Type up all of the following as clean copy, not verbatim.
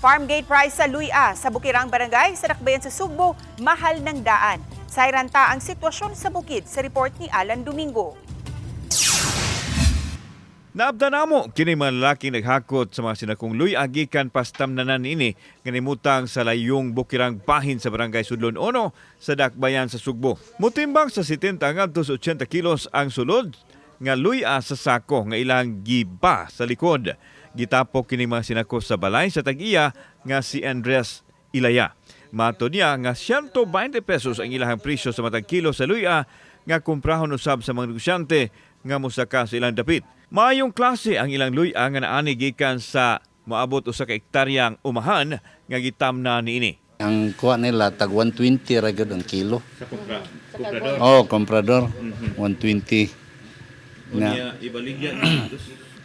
Farm gate price sa luy-a sa Bukirang Barangay sa Dakbayan sa Sugbo, mahal ng daan. Sayran ta ang sitwasyon sa bukid sa report ni Alan Domingo. Naabda namo kini mga lalaking naghakot sa mga sinakong luy-a gikan pastamnanan ini nga nimutang sa layong bukirang bahin sa Barangay Sudlon Uno sa Dakbayan sa Sugbo. Mutimbang sa 70 ngadto sa 80 kilos ang sulod nga luy-a sa sako nga ilang giba sa likod. Gitapok kini mga sinako sa balay sa tag-iya nga si Andres Ilaya. Matod niya nga 120 pesos ang ilahang presyo sa matag kilo sa luy-a nga kumprahon usab sa mga negosyante nga mosaka sa ilang dapit. Maayong klase ang ilang luy-a nga naani gikan sa moabot usa ka ektaryang umahan nga gitamna niini. Ang kuha nila tag 120 ra gyud ang kilo. Sa kumpra, kumprador. Oh, komprador 120. Na ibaligya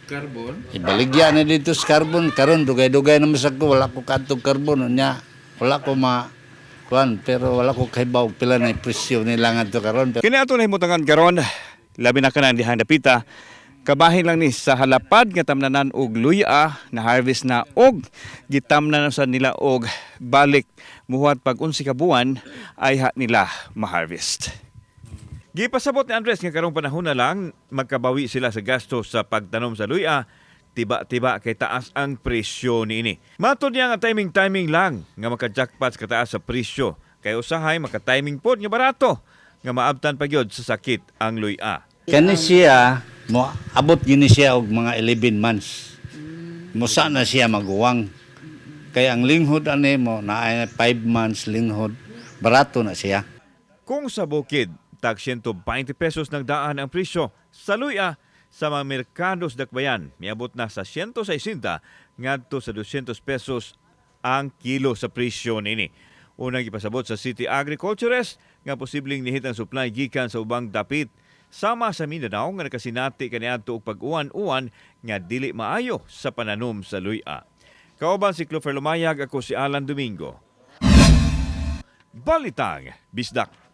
carbon. Ibaligya ni dito sa carbon karon, dugay-dugay na masag ko wala ko kadtog carbon, unya wala ko ma kuan, pero wala ko kahibaw pila na presyo nila ngadto karon. Kini ato nahimutangan karon, labi na kanang dihang dapita, kabahin lang ni sa halapad nga tamnanan og luya na harvest na og gitamnan na sa nila og balik muhuat pag 11 ka buwan ay ha nila ma-harvest. Gipasabot ni Andres nga karong panahon na lang magkabawi sila sa gasto sa pagtanom sa luya, tiba-tiba kay taas ang presyo niini. Matod niya nga timing-timing lang nga maka-jackpot sa kataas sa presyo kay usahay maka-timing pod nga barato nga maabtan pa gyud sa sakit ang luya. Kani siya mo abot gini siya og mga 11 months. Musa na siya maguwang. Kaya ang linghod ani mo na 5 months linghod, barato na siya. Kung sa bukid, tag 120 pesos ng daan ang presyo. Sa luya, sa mga merkado sa Dakbayan, miabot na sa 160 ngadto sa 200 pesos ang kilo sa presyo nini. Unang ipasabot sa City Agriculturist nga posibleng nihit ang supply gikan sa ubang dapit sama sa Mindanao nga nakasinati kaniadto og pag-uwan-uwan nga dili maayo sa pananom sa luya. Kauban si Clover Lumayag, ako si Alan Domingo. Balitang Bisdak.